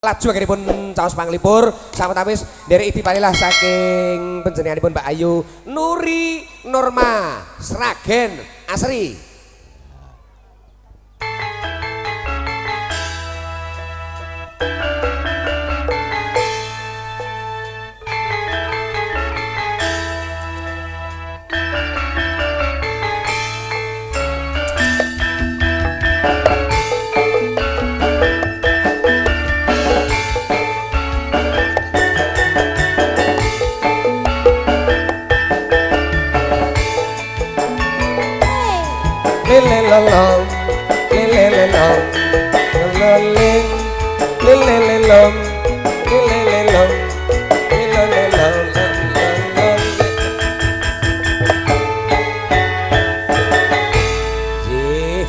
Laju anggenipun caos panglipur sawetawis nderek idi palilah saking panjenenganipun Mbak Ayu Nuri Norma Sragen Asri. Lelelelong, lelelelong, leleleng, lelelelong, lelelelong, lelelelong, lelelong. Nggih,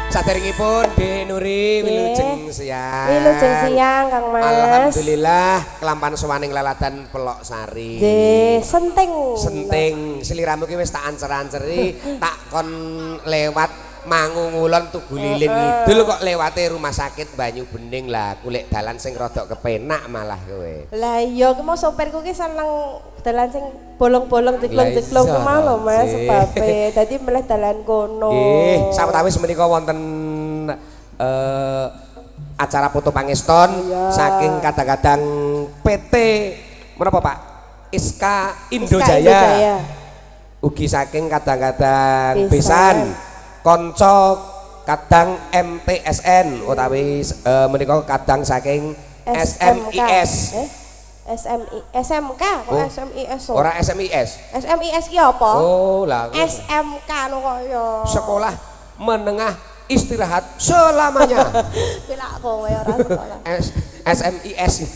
saderengipun Dik Nuri wilujeng siang. Wilujeng siang Kang Mas. Alhamdulillah kelampan sowaning laladan Pelok Sari. Nggih, senting. Senting, sliramu ki wis tak ancer-anceri, tak kon lewat Mangu Ngulon Tugu Lilin ngidul kok lewate rumah sakit Banyu Bening lah, kulik dalan sing rodok kepenak malah kowe. Lah iya ki mau sopirku ki seneng dalan sing bolong-bolong jeglong-jeglong ku mau lho Mas sebabe. Dadi meleh dalan kono. Nggih, sawetawis menika wonten acara foto pangeston saking kadang-kadang PT menapa Pak? Iska Indojaya. Ugi saking kadang-kadang besan konco kadang MTSN utawi menika kadang saking SMIS. SMI SMK kok oh. SMIS. Ora SMIS. SMIS ki apa? Oh, lah SMK lho kok ya. Sekolah Menengah Istirahat Selamanya. Pilak kowe ora sekolah. SMIS.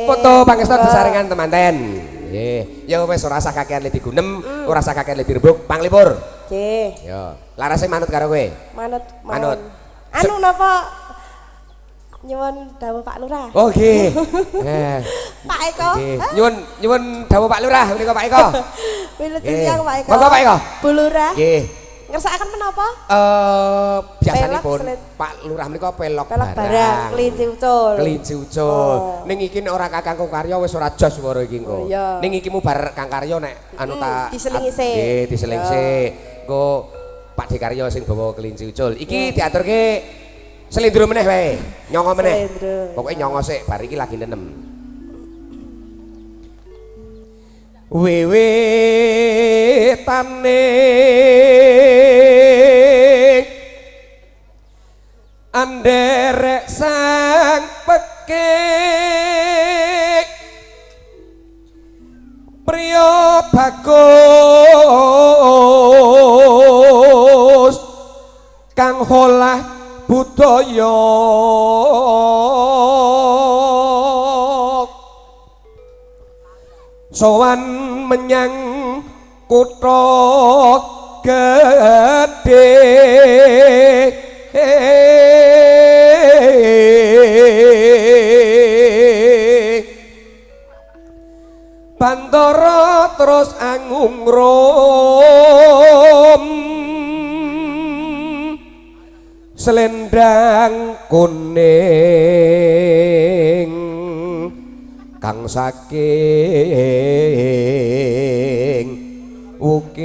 Foto pangeston sesarengan temanten. Nggih. Ya wis ora usah kakean le digunem, ora usah kakean le direbuk, panglipur. Nggih. Ya, larase manut karo kowe. Manut, manut. Anu napa nyuwun dawuh Pak Lurah. Oh nggih. Pak Eko. Nyuwun nyuwun dawuh Pak Lurah menika Pak Eko. Wilujeng siang Pak Eko. Monggo Pak Eko. Bu Lurah. Nggih. Ngersakaken menapa? Biasanipun Pak Lurah menika pelok barang, kelinci ucul. Kelinci ucul. Oh. Ning iki nek ora Kakangku Karyo wis ora jos swara iki engko. Oh, iya. Ning iki mubar Kang Karyo nek anu tak diselingi sik. Nggih, diseling sik. Engko Pak De Karyo sing bawa kelinci ucul. Iki diaturke selindro meneh wae. Nyongo meneh. Pokoke nyongo sik bar iki lagi nenem. Wiwitane anderek sang pekik priya bagus kang holah budaya sowan menyang kutha gedhe. Bandara terus angungrum selendang kuning kang saking ukir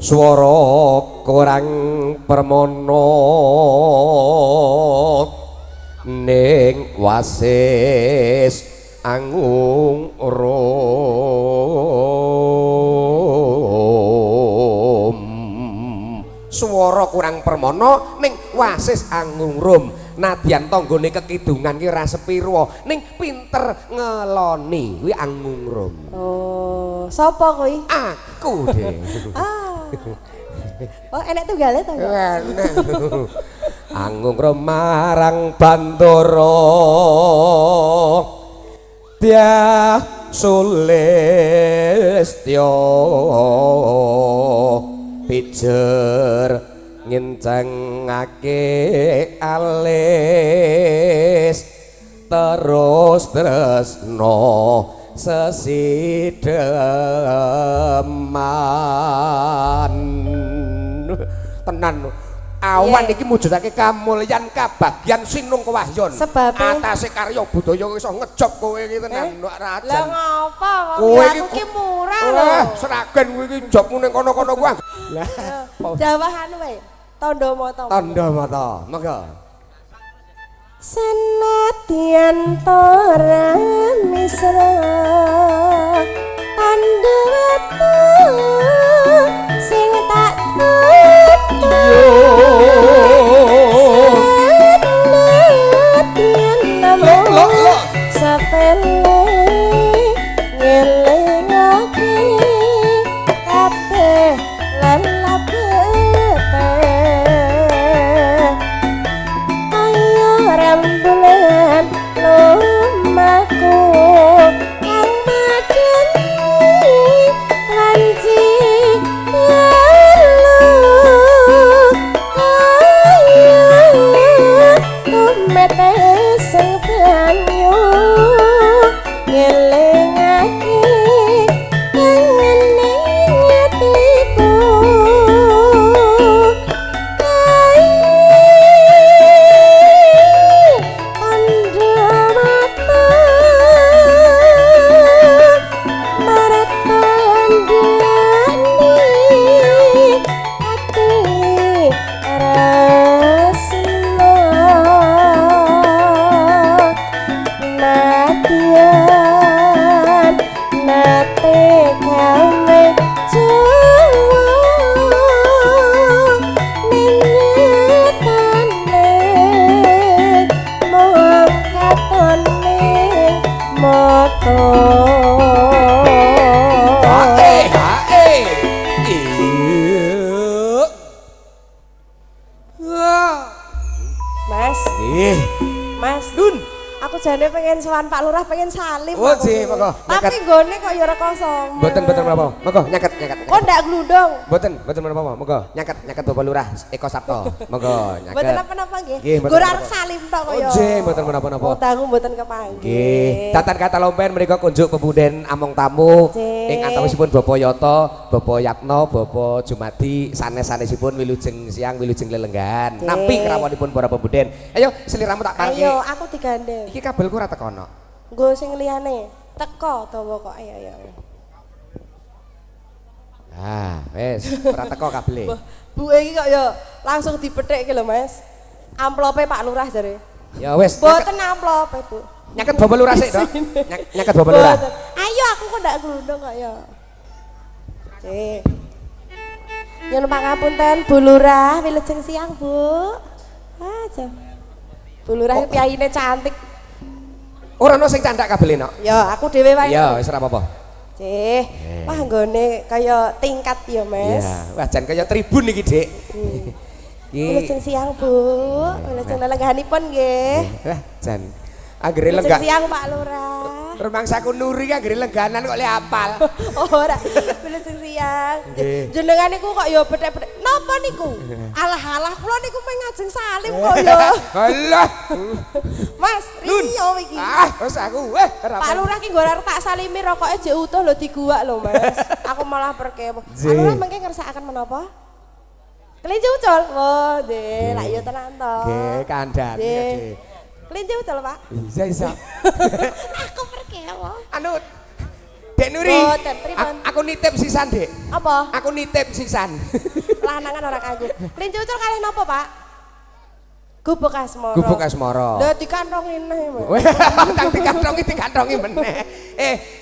swara kurang permono ning wasis angung rum swara kurang permono ning wasis angung rum nadyan tanggane kekidungan ki ora sepiro ning pinter ngeloni kuwi angung rum. Oh, sapa kuwi? Aku deh. Ah. Oh, enek tunggale to? Enek. Angung rum marang Bandara Dyah Sulistya pijer ngincengake alis terus tresno sesideman. Tenan awan iki mujudake kamulyan kabagyan sinung kewahyon. Atase karya budaya iso ngejob kowe iki tenan rajan. Lah ngapa wong aku ki murah lho. Seragen kowe iki jobmu ning kono-kono kuwi. Lah jawah anu wae. Tandha mata. Tandha mata. Monggo. Senadyan ora misra tandha watu sing tak tutu. Senadyan lho sepele ngelingake kabeh lan labete kaya rembulan lumaku kang madeni lanci dalu kaya tumete sing banyu ngelingake kangene atiku kae tandha mata maratandani ati tresna nadyan nate gawe jawa ning nyatane mung katon ning mata. Hae hae. Iya. Wah. Mas, Nggih. Mas, Nun. aku jane pengen sowan Pak Lurah, pengen salim. Oh, aku. nggih, monggo. Tapi nggone kok ya rekoso. Mboten menapa. Monggo nyaket nyaket. Kok ndak glundung? Mboten menapa. Monggo nyaket nyaket Bapak Lurah Eko Sapto. Monggo nyaket. Mboten napa-napa nggih. Nggih, mboten Nggo arep menapa. salim tok kok Oh, ya. nggih, mboten menapa-napa. Oh, dangu mboten kepanggih. Nggih, tatan kata lompen menika kunjuk pepunden among tamu Nggih. ing antawisipun Bapak Yoto, Bapak Yatno, Bapak Jumadi, sanes-sanesipun wilujeng siang, wilujeng lelenggahan. Nggih. Nampi krawonipun para pepunden. Ayo seliramu tak parke. Ayo, aku digandeng. Iki kabelku ora tekono. Nggo sing liyane. Teko dawa kok. Ayo, ayo. ayo. Ah, wis, ora teko kabele. Wah, Bu iki kok ya langsung dipethik iki lho, Mas. Amplope Pak Lurah jare. Ya wis, Mboten amplope, Bu. nyaket Bapak Lurah sik, Dok. Nyaket Bapak Lurah. Mboten. Ayo aku kok ndak glundung kok ya. Cek. Nyuwun pangapunten Bu Lurah, wilujeng siang, Bu. Aja. Bu Lurah iki piyayine cantik. Ora ono sing candak kabele, Nok. Ya, aku dhewe wae. Ya, wis ora apa-apa. Cih, wah nggone kaya tingkat ya, Mas. Iya, wah jan kaya tribun iki, Dik. Iki Wilujeng siang, Bu. Wilujeng lelenggahanipun nggih. wah jan anggere Wilujeng lenggah. siang, Pak Lurah. Rumangsaku Nuri ki anggere lengganan kok le apal. Ora, wilujeng siang. Nggih. Jenengan niku kok ya bethek-bethek. Napa niku? Alah-alah kula niku mung ngajeng salim kok ya. Alah. Mas, Nun. riyo iki. Ah, wis aku weh ora Pak Lurah ki nggo arep tak salimi rokoke jek utuh lho diguwak lho, Mas. Aku malah perkewo. Pak Nggih. Lurah mengke ngersakaken menapa? Kelinci ucul. Wah, nggih, lak iya tenan to. Nggih, kandhane, Nggih. Dik. Kelinci ucul, Pak. Bisa bisa. Aku perkewo. Anu Dek Nuri. Mboten, pripun? Aku nitip sisan, Dek. Apa? Aku nitip sisan. Lanangan ora kanggo. Kelinci ucul kalih napa, Pak? Gubuk Asmara. Gubuk Asmara. Lah dikantongi neh, Mas. Weh, tang dikantongi meneh.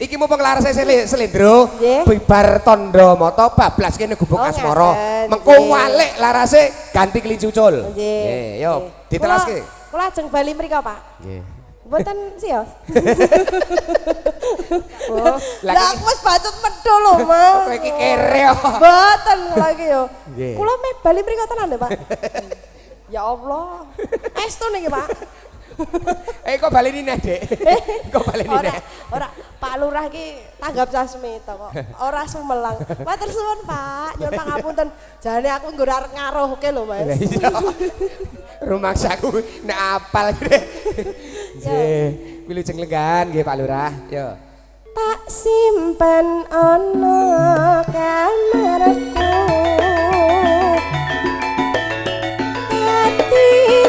Iki mumpung larase selendro, Nggih. bibar tandha mata bablas kene Gubuk Oh, Asmara. ngaten. Mengko Nggih. walik larase ganti kelinci ucul. Nggih. Nggih, yo ditelaske. Kula ajeng bali mriko, Pak. Nggih. Mboten sios. Oh, Lah aku wis bacot medho lho, Mas. Kowe iki kere kok. Mboten kula iki yo. Nggih. Kula meh bali mriko tenan lho, Pak. Ya Allah. Estu niki, Pak. Kok baleni neh, Dik? Kok baleni Ora, neh? ora Pak Lurah ki tanggap sasmita kok. Ora sumelang. Matur suwun, Pak. Nyuwun pangapunten. Jane aku nggo arep ngaruhke lho, Mas. Iya. Rumangsaku nek apal. Nggih, wilujeng lenggahan nggih Pak Lurah. Yo. Tak simpen ana kamarku dadi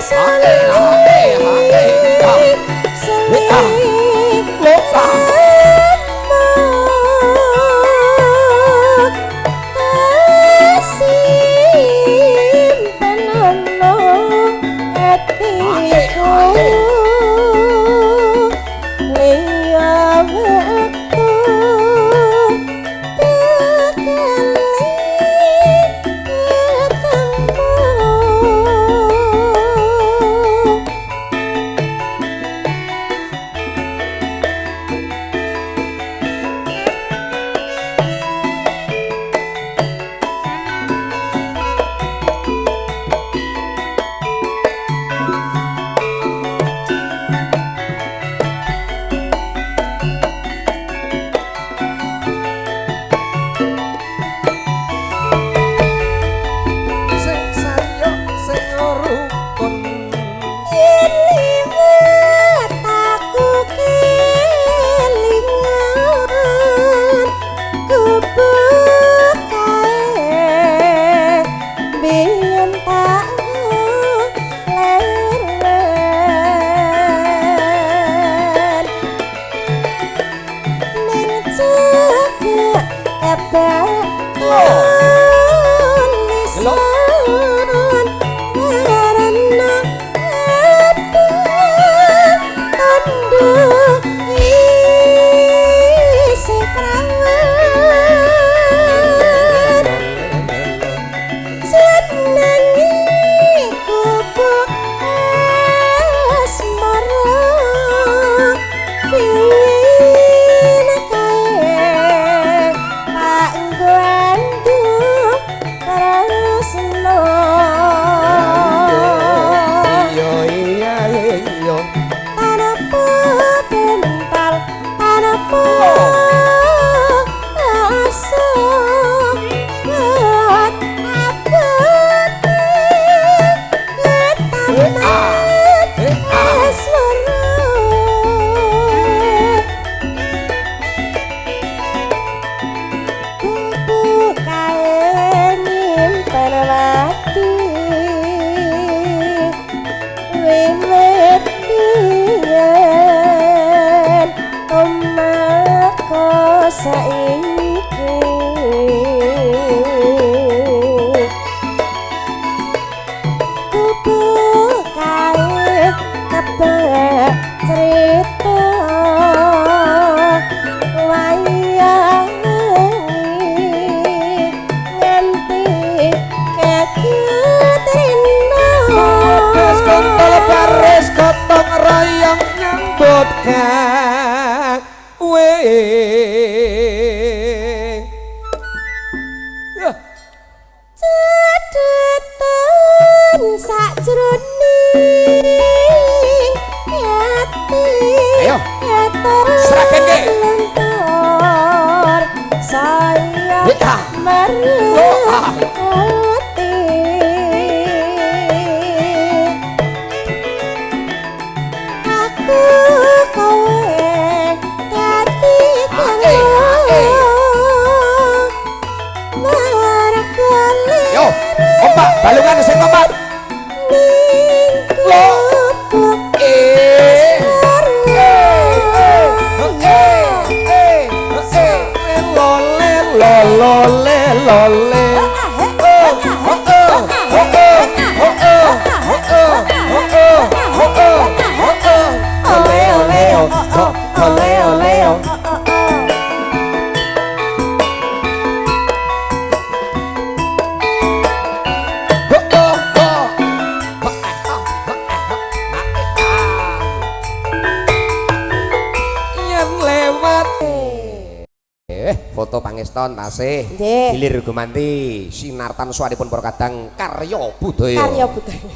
Foto pangeston tasih gilir gumanti sinartan suaripun para kadang karya budaya. Karya budaya.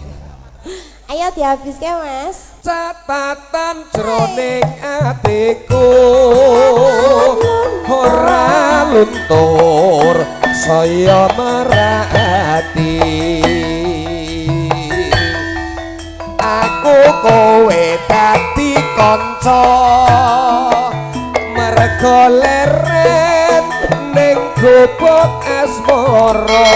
Ayo dihabiske Mas. Catatan jroning atiku ora luntur saya merati. Aku kowe dadi kanca. Mergo leren ning gubuk asmara.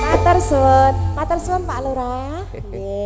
Matur suwun, matur suwun, Pak Lurah. Nggih.